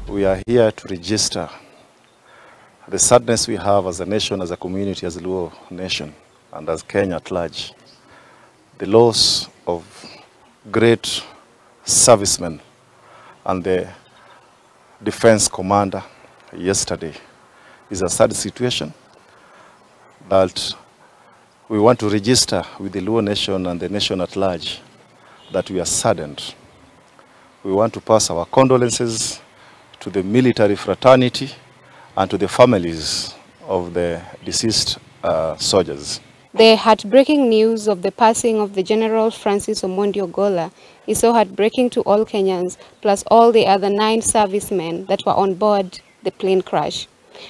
We are here to register the sadness we have as a nation, as a community, as a Luo nation, and as Kenya at large. The loss of great servicemen and the defense commander yesterday is a sad situation that we want to register with the Luo nation and the nation at large that we are saddened. We want to pass our condolences to the military fraternity and to the families of the deceased soldiers. The heartbreaking news of the passing of the General Francis Omondi Ogolla is so heartbreaking to all Kenyans, plus all the other 9 servicemen that were on board the plane crash.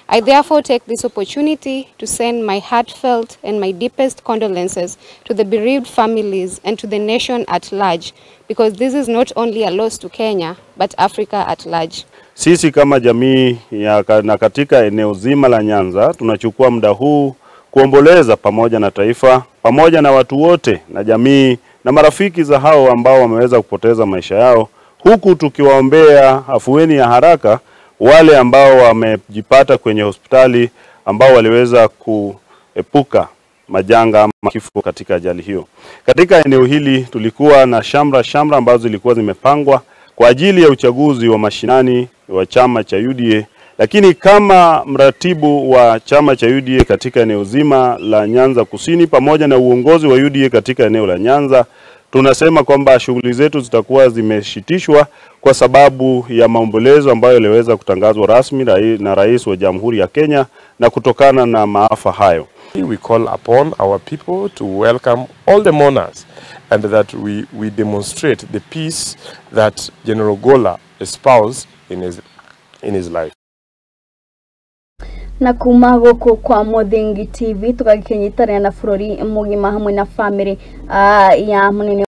I therefore take this opportunity to send my heartfelt and my deepest condolences to the bereaved families and to the nation at large, because this is not only a loss to Kenya, but Africa at large. Sisi kama jamii ya na katika eneo zima la Nyanza tunachukua muda huu kuomboleza pamoja na taifa, pamoja na watu wote na jamii na marafiki za hao ambao wameweza kupoteza maisha yao, huku tukiwaombea afueni ya haraka wale ambao wamejipata kwenye hospitali ambao waliweza kuepuka majanga ama kifo katika ajali hiyo. Katika eneo hili tulikuwa na shamra shamra ambazo zilikuwa zimepangwa kwa ajili ya uchaguzi wa mashinani wa chama cha UDA, lakini kama mratibu wa chama cha UDA katika eneo zima la Nyanza Kusini pamoja na uongozi wa UDA katika eneo la Nyanza, tunasema kwamba shughuli zetu zitakuwa zimeshitishwa kwa sababu ya maombolezo ambayo yaliweza kutangazwa rasmi na Rais wa Jamhuri ya Kenya na kutokana na maafa hayo. We call upon our people to welcome all the mourners and that we demonstrate the peace that General Ogolla espoused in his life. Na kuma guku kwa Muthingi TV tugakinyitanira na bururi mugima hamwe na family ya munene.